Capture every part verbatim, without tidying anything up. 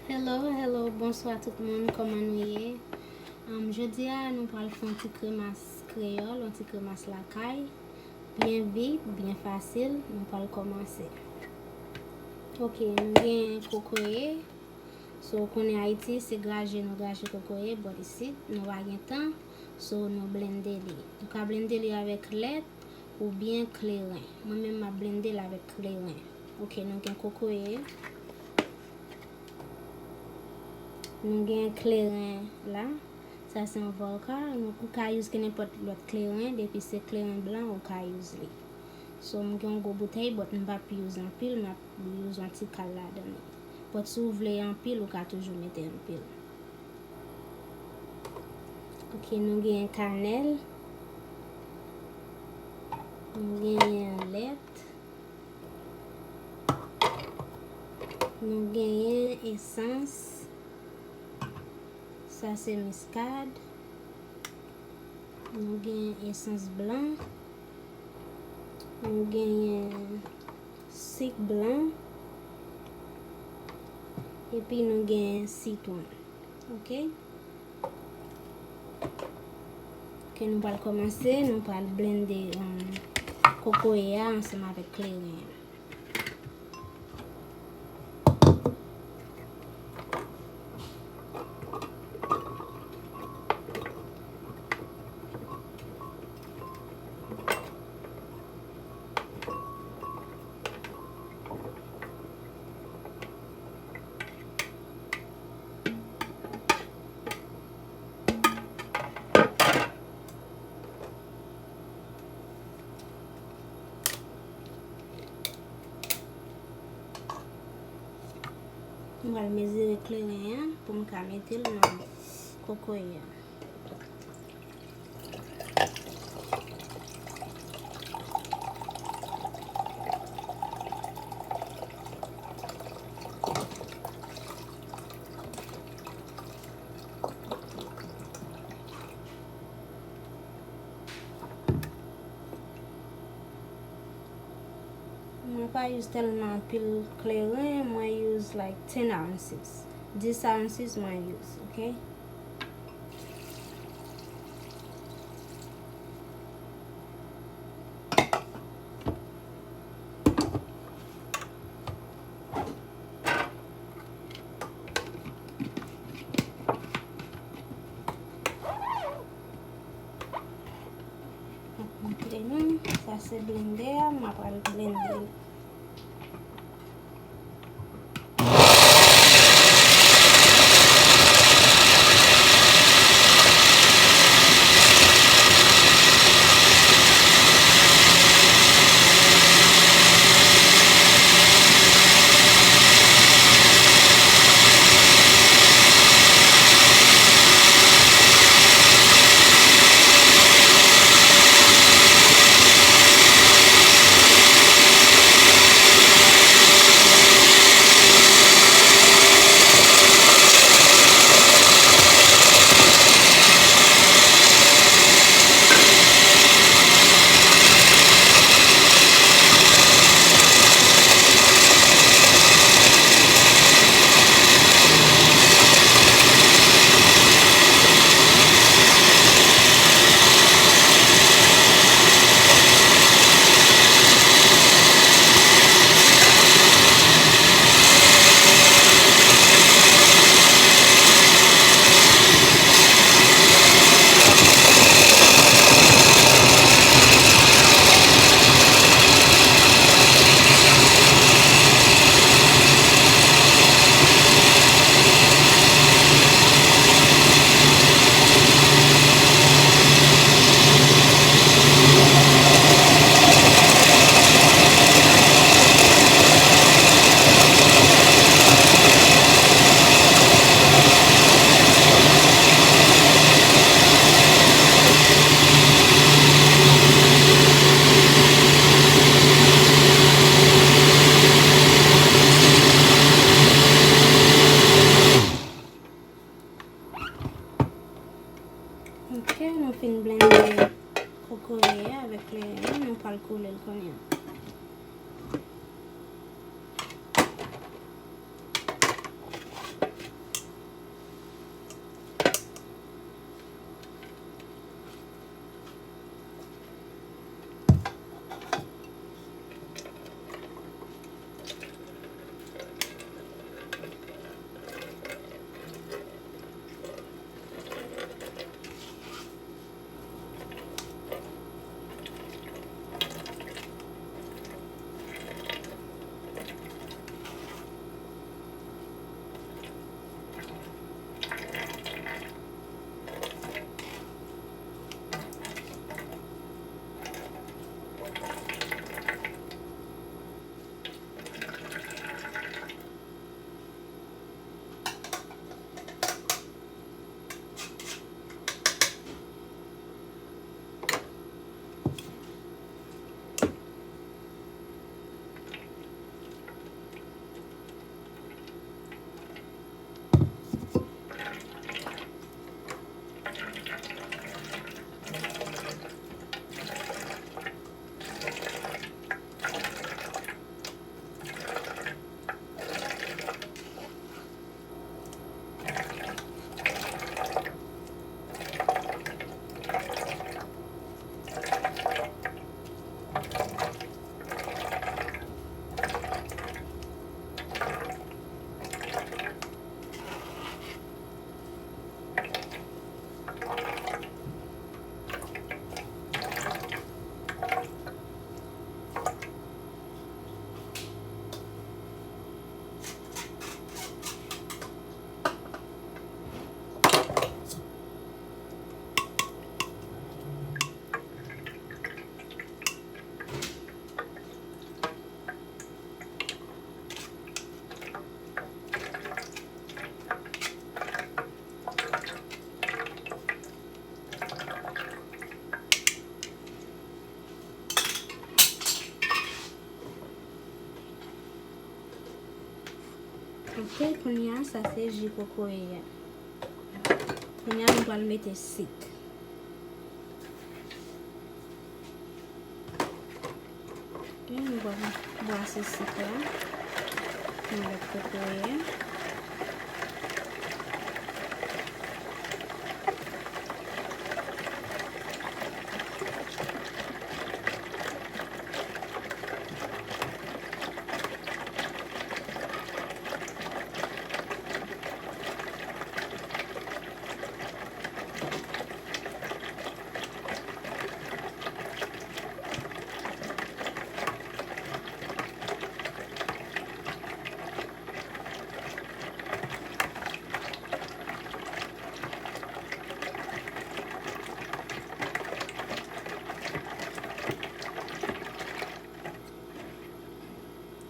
Hello, hello, bonswa tout moun, kòman nou ye? Um, jodi a, nou pral fè yon ti kremas kreyòl, yon ti kremas lakay. Byen vit, byen fasil, nou pral kòmanse. Ok, nou gen kokoye. So, ou konnen Ayiti, se graje nou graje kokoye, but isit, nou pa gen tan. So, nou blende li. Ou ka blende li avèk lèt oubyen kleren. Mwen menm, m ap blende l avèk kleren. Ok, nou gen kokoye. Nou gen kleren la. Sa se yon vodka. Nou, ou ka use ke nenpòt lòt kleren. Depi se kleren blan, ou ka use li. So, m gen yon gwo boutèy, but m p ap use anpil, m ap use yon ti kal ladan li. But si w vle anpil, ou ka toujou mete anpil. Ok, nou gen kanèl. Nou genyen lèt. Nou genyen esans. Sa se miskad. Nou gen esans blan. Nou genyen sik blan. Epi nou gen sitwon. Ok? Ok, nou pral kòmanse. Nou pral blende, um, kokoye a ansanm avèk kleren an. M pral mezire kleren an pou m ka mete l nan kokoye a. Mwen pa use tèlman anpil kleren, mwen use like ten ounces. Dis ounces mwen use, ok? M ap montre nou, sa se blendè a, m ap al blende l. Ok, nou fin blende kokoye a avèk kleren an, nou pral koule l kounye a. Ok, kounye a, sa se ji kokoye a. Kounye a, nou pral mete sik. Ok, nou pral brase sik la nan lòt kokoye a.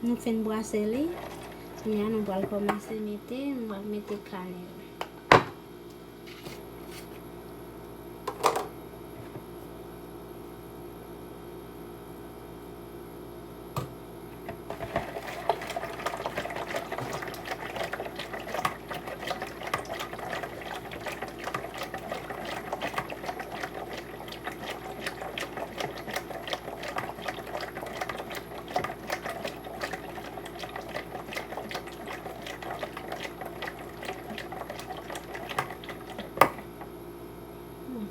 Nou fin brase li. Kounye a, nou pral kòmanse mete, nou pral mete kanèl.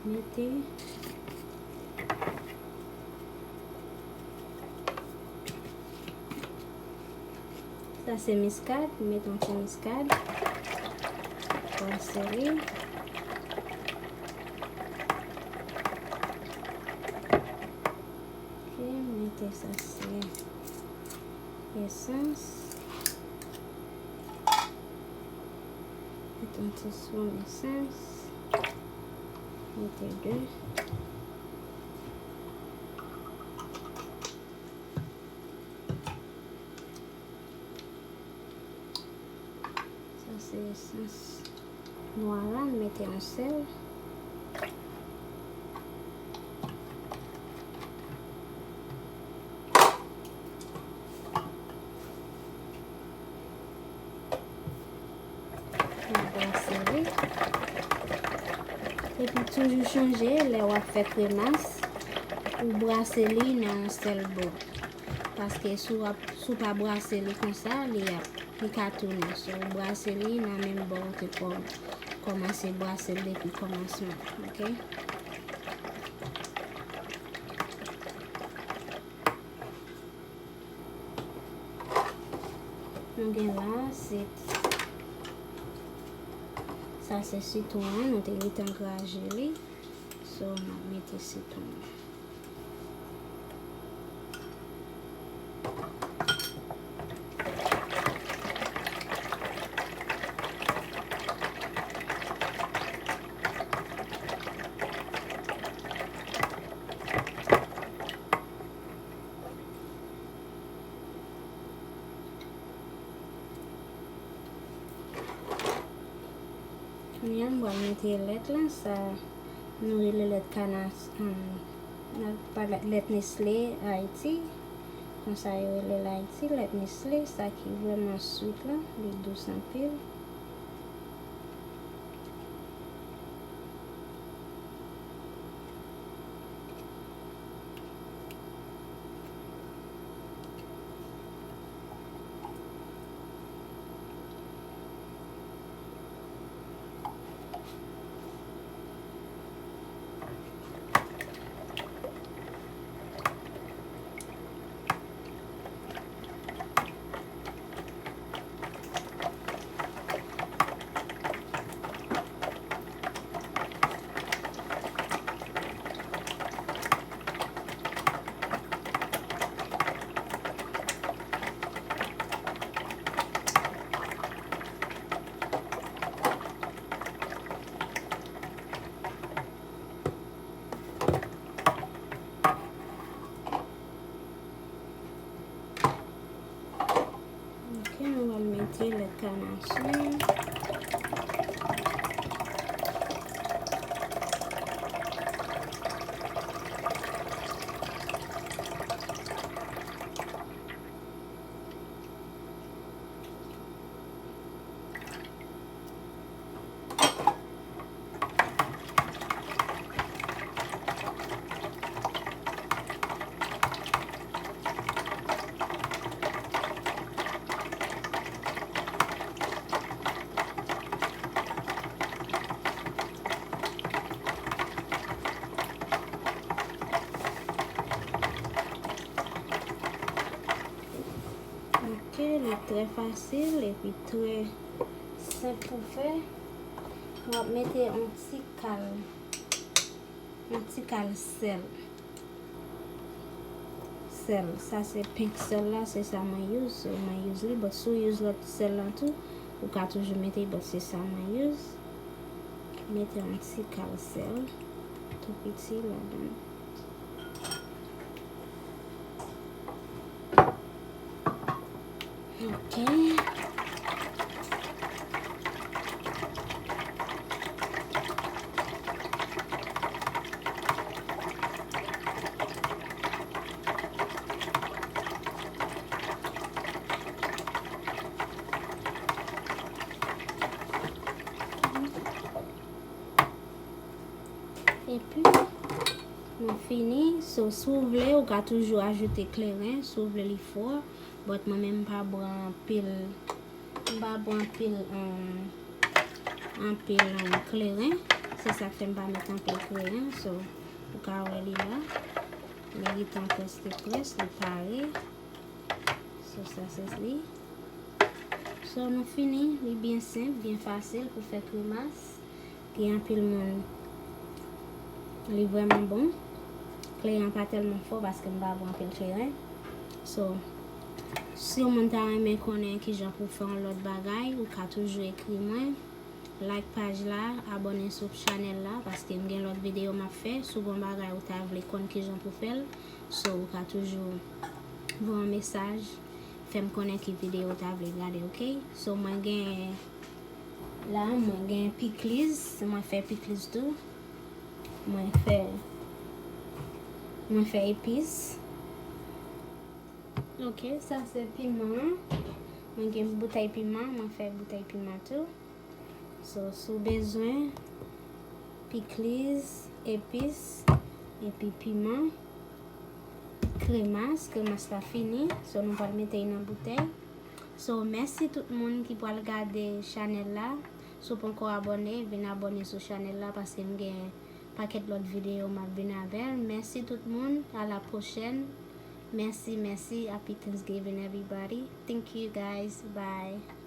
Mete. Sa se miskad, m mete yon ti miskad. Brase li. Ok, m mete sa se esans. Mete yon ti swon esans. Mete de. Sa se esans nwa la, m mete yon sèl. N ap brase li. Epi toujou chonje, lè w ap fè kremas, ou brase li nan yon sèl bò. Paske si w ap, si w pa brase li konsa, li ap, li ka tounen. So, ou brase li nan menm bò ou te kò-, kòmanse brase l depi kòmansman, ok? Nou gen la, se, sa se sitwon an, nou te gentan graje li. So, n ap mete sitwon an. Kounye a, m pral mete lèt la, sa nou rele lèt kana, um, pa lèt, lèt Nestlé Ayiti. Konsa yo rele l Ayiti, lèt Nestlé, sa ki vrèman sweet la, li dous anpil. Ok, nou pral mete lèt kanasyon. Trè fasil epi trè senp pou fè. M ap mete yon ti kal, yon ti kal sèl. Sèl, sa se pink sèl la, se sa mwen use, so mwen use li, but si w use lòt sèl la tou, ou ka toujou mete, but se sa mwen use. Mete yon ti kal sèl tou piti ladan. Ok. Epi, nou fini. So, si w vle, ou ka toujou ajoute kleren, si w vle li fò. But mwen menm m pa bwè anpil, m pa bwè anpil, um, anpil, um, kleren. Se sa k fè m pa met anpil kleren. So, ou ka wè li la. Li gentan prèske près, li pare. So, sa se li. So, nou fini. Li byen senp, byen fasil pou fè kremas. Gen anpil moun, li vrèman bon. Kleren an pa tèlman fò paske m pa bwè anpil kleren. So, si yon moun ta renmen konnen kijan pou fè yon lòt bagay, ou ka toujou ekri mwen. Like paj la, abòne sou chanèl la, paske m gen lòt videyo m ap fè. Si w gen yon bagay ou ta vle konn kijan pou fè l, so ou ka toujou voye yon mesaj, fè m konnen ki videyo ou ta vle gade, ok? So, mwen gen, la, mwen gen pikliz, mwen fè pikliz tou. Mwen fè, mwen fè epis. Ok, sa se piman. Mwen gen boutèy piman, mwen fè boutèy piman tou. So, si w bezwen pikliz, epis, epi piman, kremas, kremas la fini. So, nou pral mete l nan boutèy. So, mèsi tout moun ki pral gade chanèl la. Si w poko abòne, vin abòne sou chanèl la paske m gen pakèt lòt videyo m ap vin avè l. Mèsi tout moun, a la pwochèn. Mèsi, mèsi. Happy Thanksgiving, everybody. Thank you, guys. Bye.